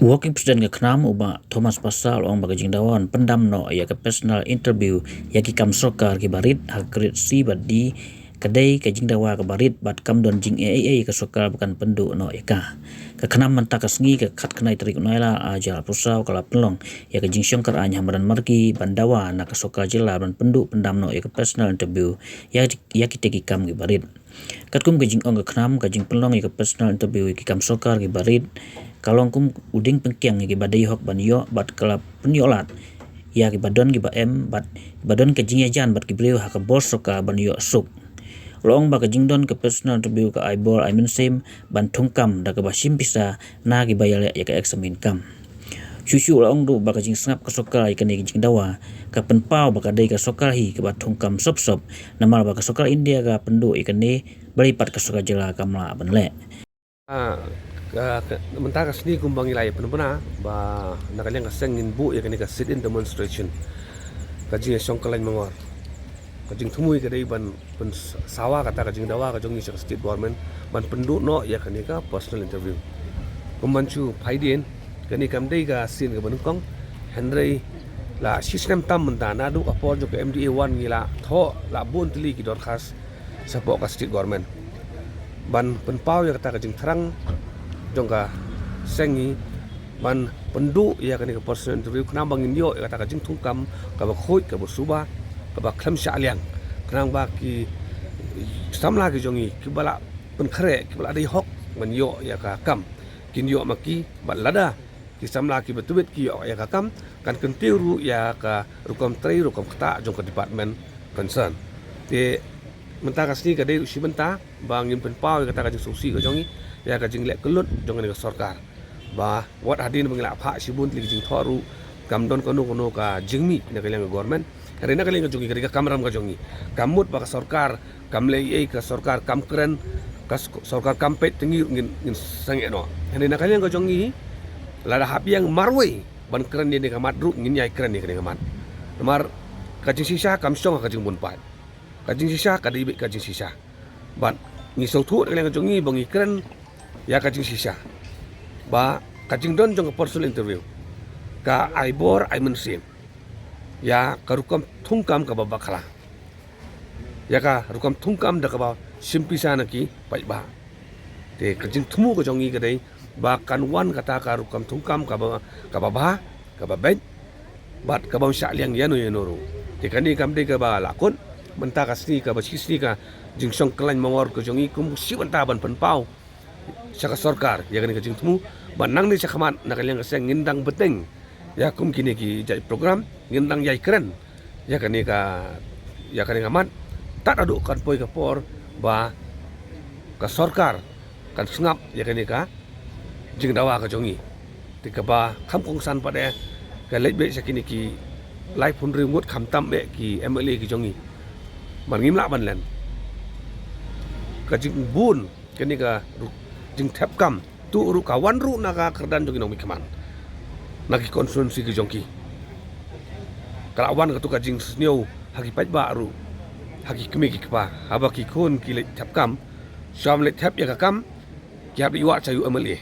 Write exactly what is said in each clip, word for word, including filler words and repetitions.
Working President ka KHNAM u Bah Thomas Passah u la ong ba ka jingdawa ban pyndam noh ïa ka personal interview ïa ki kam sorkar kiba rit ha ka grade C bad D ka dei ka jingdawa kaba rit bad kam don jingeh ei ei ka sorkar ba kan pynduh noh ïa ka. Ka KHNAM mynta ka sngi ka khatkhyndai tarik u Nailar arhajar arphew saw ka la pynlong ïa ka jingshongkar aiñ ha madan Marki ban dawa na ka sorkar jylla ban pynduh pyndam noh ïa ka personal interview ïa, ïa kita ki kam kiba rit. Katkum ka jingong ka KHNAM, ka jingpynlong ïa ka personal interview ïa ki kam sorkar kiba rit ka long kum u dieng pynkiang ïa kiba dei hok ban ïoh bad ka la pynïoh lad ïa kiba don kiba em bad kiba don ka jingïajan bad ki briew ha ka bor sorkar ban ïoh suk. U la ong ba ka jingdon ka personal interview ka ai bor ai mynsiem ban thungkam da kaba shim pisa na kiba ïaleh ïa ka eksamin kam. Shuh shuh u la ong ruh ba ka jingsngap ka sorkar ïa kane ka jingdawa ka pynpaw ba ka dei ka sorkar hi kaba thungkam sop sop, namar ba ka sorkar India ka pynduh ïa kane, balei pat ka sorkar jylla kam lah ban leh. Ah, ka, ka, mynta ka sngi kumba ngi la ïa pynbna ba na ka liang ka seng ngin buh ïa kane ka sit-in demonstration, ka jingïashong kyllaiñ mangor. Ka jingthmu ka dei ban pynsawa kata ka jingdawa ka jong ngi sha ka state government ban pynduh noh ïa kane ka personal interview. Kum ban shu phaidien, kane kam dei ka sien kaba nyngkong, hynrei la shisnem tam mynta naduh ka por jong ka M D A one ngi la thoh la bun tylli ki dorkhas shapoh ka state government ban pynpaw ïa kata ka jingthrang jong ka seng ngi ban pynduh ïa kane ka personal interview khnang ba ngin ïoh ïa kata ka jingthungkam kaba khuid, kaba suba, kaba khlem shah liang, khnang ba ki samla ki jong ngi kiba la pynkhreh, kiba la dei hok ban ïoh ïa ka kam, kin ïoh ma ki, bad lada ki samla kiba tbit ki ïoh ïa ka kam, kan kyntiew ruh ïa ka rukom trei rukom ktah jong ka department concern. Te mynta ka sngi ka dei ruh shi bynta ba ngin pynpaw ïa kata ka jingsngewsih ka jong ngi ïa ka jingleh kyllut jong kane ka sorkar. Ba wat hadien ba ngi la phah shibun tylli ki jingthoh ruh, kam don kano kano ka jingmih na ka liang ka government. Hynrei na ka liang ka jong ngi, ka dei ka kamram ka jong ngi. Kam mut ba ka sorkar kam leh ei ei, ka sorkar kam kren, ka s-, sorkar kam peit, te ngi ruh ngin, ngin sangeh noh. Hynrei na ka liang ka jong ngi, lada hap ïeng marwei ban kren ïa kane ka mat ruh, ngin ïai kren ïa kane ka mat. Namar ka jingshisha kam shong ha ka jingbun paid. Ka jingshisha ka dei beit ka jingshisha. Bad ngi sngewthuh na ka liang ka jong ngi ba ngi kren ïa ka jingshisha, ba ka jingdon jong ka personal interview ka ai bor ai mynsiem ïa ka rukom thungkam kaba bakla, ïa ka rukom thungkam da kaba shim pisa na ki paidbah. Te ka jingthmu ka jong ngi ka dei ba kan wan kata ka rukom thungkam kaba, kaba bha, kaba beit, bad kabym shah liang ïano ïano ruh. Te kane kam dei kaba la kut, mynta ka sngi kaba shi sngi ka jingshong kyllaiñ mangor ka jong ngi kum shi bynta ban pynpaw sha ka sorkar ïa kane ka jingthmu, bad nangne shakhmat na ka liang ka seng ngin dang bteng ïa kum kine ki jait program, ngin dang ïai kren ïa kane ka, ïa kane ka mat tad haduh kan poi ka por ba ka sorkar kan sngap ïa kane ka jingdawa ka jong ngi. Te kaba kham kongsan pat de ka leit beit sha kine ki laiphew hynriew ngut khamtam eh ki M L A ki jong ngi. Bad ngim lah ban len. Ka jingbun kane ka ru-, jingthep kam tuh ruh ka wan ruh na ka kyrdan jong ki nongmihkhmat, na ki constituency ki jong ki. Ka la wan katu ka jingsniew ha ki paidbah ruh, ha ki kmie ki kpa, haba ki khun ki leit thep kam, shym leit thep ïa ka kam, ki hap leit wad sha u M L A.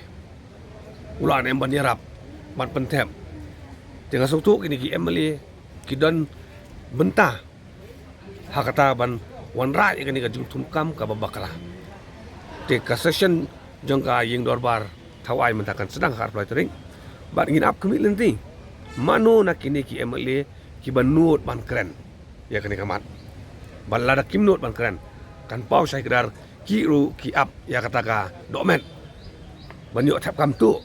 U la ne em ban ïarap, ban pynthep. Te nga sngewthuh kine ki M L A ki don bynta ha kata ban wanrah ïa kane ka jingthungkam kaba bakla. Te ka session jong ka ïing dorbar thaw ai mynta kan sdang ha ka arphew lai tarik. Bad ngin ap khmih lynti mano na kine ki M L A kiba nud ban kren ïa kane ka mat. Bad lada kim nud ban kren, kan paw shai kdar ki ruh ki ap ïa kata ka dohmet ban ïoh thep kam tuh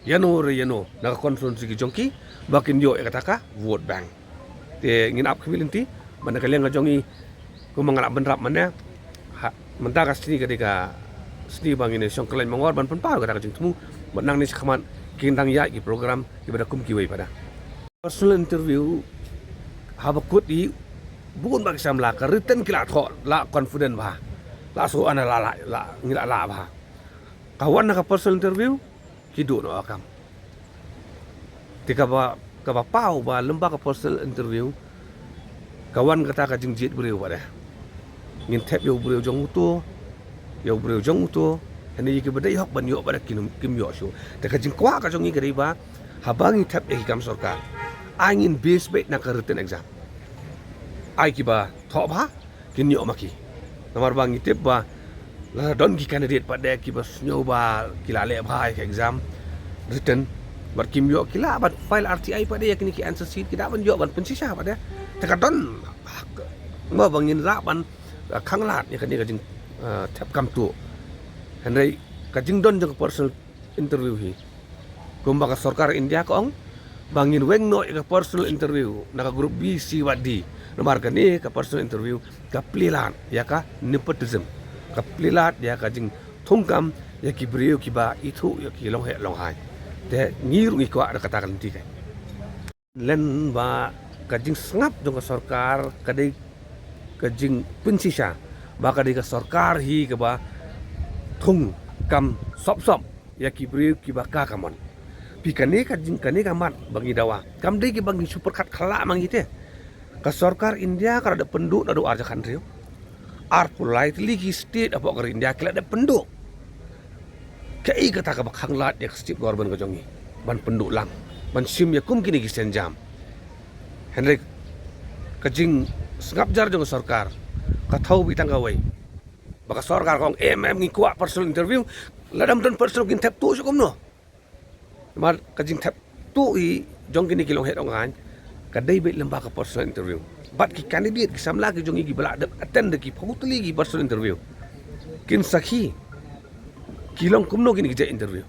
ïano re ïano na ka constituency ki jong ki, ba kin ïoh ïa kata ka vote bank. Te ngin ap khmih lynti, bad na ka liang ka jong ngi, kumba nga la bynrap mynne, ha, mynta ka sngi ka dei ka sngi ba ngin ïa shong kyllaiñ mangor ban pynpaw ïa kata ka jingthmu, bad nangne shakhmat kin dang ïaid ki program kiba da kum kiwei pat de. Personal interview, haba kut i bun ba ki samla ka written ki la thoh, la confident bha, la shu ana la, la, la, ngi la lah bha. Ka wan na ka personal interview, ki duh noh ka kam. Te kaba, kaba paw ba lem bad ka personal interview ka wan kata ka jingjied briew pat de. Ngin thep ïa u briew jong uto, ïa u briew jong uto, Kane ïa kiba dei hok ban ïoh bad kim, kim ïoh shuh. Te ka jingkwah ka jong ngi ka dei ba haba ngi thep ïa ki kam sorkar, ai ngin base beit na ka written exam. Ai kiba thoh bha kin ïoh ma ki. Namar ba ngi tip ba la don ki candidate pat de kiba sngew ba ki la leh bha ïa ka exam written bad kim ïoh, ki lah ban file R T I pat de ïa kine ki answer sheet, ki lah ban ïoh ban pynshisha pat de. Te ka don hok ba ngin lah ban, ah, khanglad ïa kane ka jing, ah, thep kam tuh. Hynrei ka jingdon jong ka personal interview hi, kumba ka sorkar India ka ong ba ngin weng noh ïa ka personal interview na ka group B, C bad D. Namar kane ka personal interview ka plie lad ïa ka nepotism, ka plie lad ïa ka jingthung kam ïa ki briew kiba ithuh ïa ki longheh longhiar. Te ngi ruh ngi kwah da kata ka lynti kein. Len ba ka jingsngap jong ka sorkar ka dei ka jingpynshisha ba ka dei ka sorkar hi kaba thung kam sop sop ïa ki briew kiba ka kamon. Phi, kane ka jing, kane ka mat ba ngi dawa kam dei kiba ngi shu pyrkhat khyllah ma ngi te. Ka sorkar India ka la dep pynduh naduh ar hajar khathynriew. Arphew lai tylli ki state hapoh ka ri India ki la dep pynduh. Kaei kata kaba khanglad ïa ka state government ka jong ngi ban pynduh lang, ban shim ïa kum kine ki sienjam? Hynrei ka jingsngap jar jong ka sorkar ka thew beit tang kawei, ba ka sorkar ka ong em em ngi kwah personal interview. Lada ym don personal, kin thep tuh shuh kumno? Namar ka jingthep tuh hi jong kine ki longheh longhaiñ ka dei beit lyngba ka personal interview. Bad ki candidate, ki samla ki jong ngi kiba la dep attend da ki phew tylli ki personal interview, kin sakhi ki long kumno kine ki jait interview.